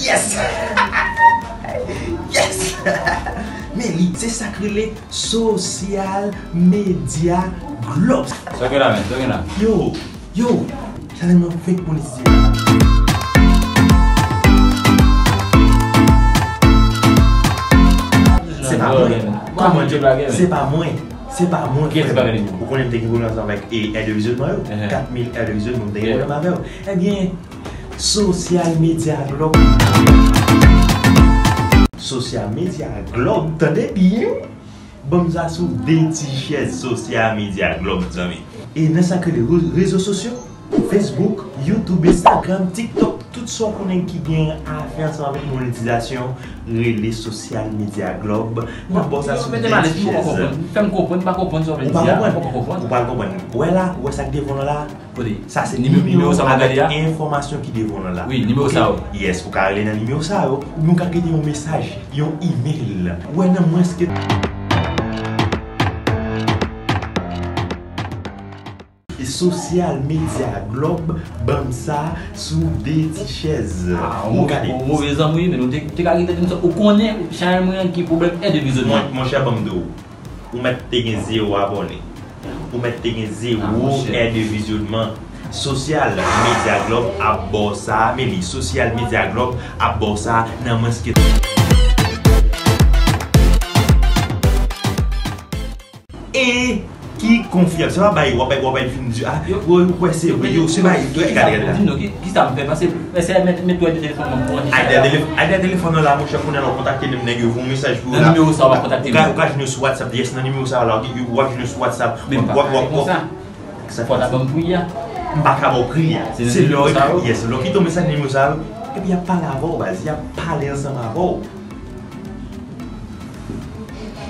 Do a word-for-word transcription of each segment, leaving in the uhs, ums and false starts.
Yes! Yes! Men li, se sa k rele Social Media Globe. Sa gen la, men, sa gen la. Yo, yo, sa tèlman fake pou n di. Se pa mwen. Kòman, se pa mwen. Se pa mwen. Ou konnen m te gen pwoblèm ansanm avèk, e, èd de vizyonman yo. Kat mil èd de vizyonman, m te gen pwoblèm avè yo. Ebyen, Social Media Globe. Social Media Globe, tande byen. Ban m sa sou de ti chèz Social Media Globe, zanmi. E nan sa k rele re-, rezo sosyo, Facebook, YouTube, Instagram, TikTok, tout sa w konnen ki gen afè ansanm avèk monetizasyon, rele Social Media Globe. N ap ba w sa sou de ti chèz. Fè m konprann, m pa konprann sa w vle di a. Ou pa konprann? Ou pral konprann. Ou wè la, ou wè sa k devan w la? Kote? Sa se nimewo sa m ap gade a? Enfòmasyon ki devan w la. Wi, nimewo sa yo. Yes, ou ka rele nan nimewo sa yo, oubyen ou ka kite yon mesaj, yon email. Ou wè nan mwens ke Social Media Globe, ban m sa sou de ti chèz. Ah, ou gade. Ou move zanmi, men ou te, te ka kite m sa. Ou konnen, Channel mwen ki pwoblèm èd de vizyonman. Mon, monchè, ban m di w. Ou mèt te gen zewo abòne. Ou mèt te gen zewo èd de vizyonman. Social Media Globe ap ba w sa, men li, Social Media Globe ap ba w sa nan mwens ke. E ki konfyans. Se pa bay, w ap bay, w ap bay fin di, ah, yo, yo kwè se vre, yo, se bay, gade, gade, gade. Di m non, ki, ki sa m fè? Pase, pase, mèt, mèt wè de telefòn nan pou mwen. Ay, de telef-, ay, de telefòn nan la, monchè, kounye a la, w kontakte m, nèg yo voye mesaj pou ou la. Nan nimewo sa, w ap kontakte m. Ou ka, ou ka jwenn yo sou WhatsApp, yes, nan nimewo sa la, w ap jwenn yo sou WhatsApp. Men m pa ka ale konsa. Fò w ta ban m pri a. M pa ka ba w pri a. Se lè w ekri, yes, lè w kite yon mesaj nan nimewo sa yo, epi y ap pale avè w, baz, y ap pale ansanm avè w.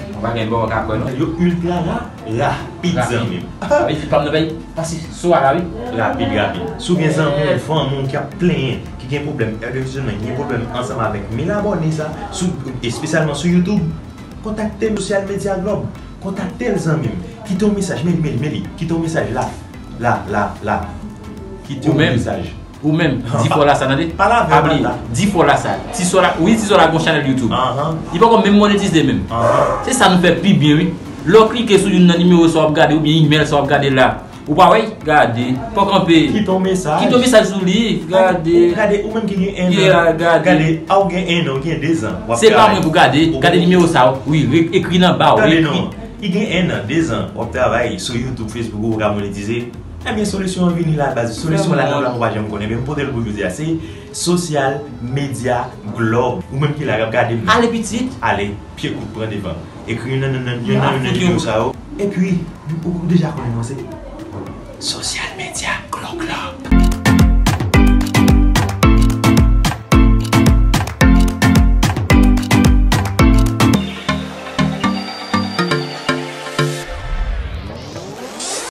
Yon bagay m pa ka kwè, non. Yo ultra ra-, rapid, zanmi m. Rapid. Sa vle di pa m nan bay pase sou a la, wi. Rapid, rapid. Si w gen zanmi w, fanmi w ki ap plenyen, ki gen pwoblèm èd de vizyonman, ki gen pwoblèm ansanm avèk mil abòne sa, sou, espesyalman sou YouTube, kontakte m, Social Media Globe. Kontakte l, zanmi m. Kite yon mesaj, men li, men li, men li. Kite yon mesaj la. La, la, la. Kite yon mesaj. Ou menm, di fò la sa, tande. Pale avè m la. Di fò la sa. Ti sò la, wi, ti sò la gon chanèl YouTube. Li poko menm monetize menm. Se sa nou fè pi byen, wi. Lè w klike sou youn nan nimewo sa w ap gade oubyen email sa w ap gade la, ou pa wè, gade, pa kanpe. Kite yon mesaj. Kite yon mesaj sou li, gade. Gade, ou menm ki gen enn an. Gade, a ou gen enn an, ou gen dezan. Se pa mwen pou gade, gade nimewo sa, wi, re-, ekri nan ba, wi. Tande non. Ki gen enn an, dezan, w ap travay sou YouTube, Facebook, ou ka monetize. Ebyen, solisyon an vini la, baz. Solisyon la, nan la, ou pa janm konnen. Men m pote l pou jodi a. Se Social Media Globe. Ou menm ki la, k ap gade m. Ale pitit. Ale, pye kout, pran devan. Ekri youn nan, nan, nan, youn nan, youn nan nimewo sa yo. Epi, ou, ou deja konnen non, se Social Media Globe Globe.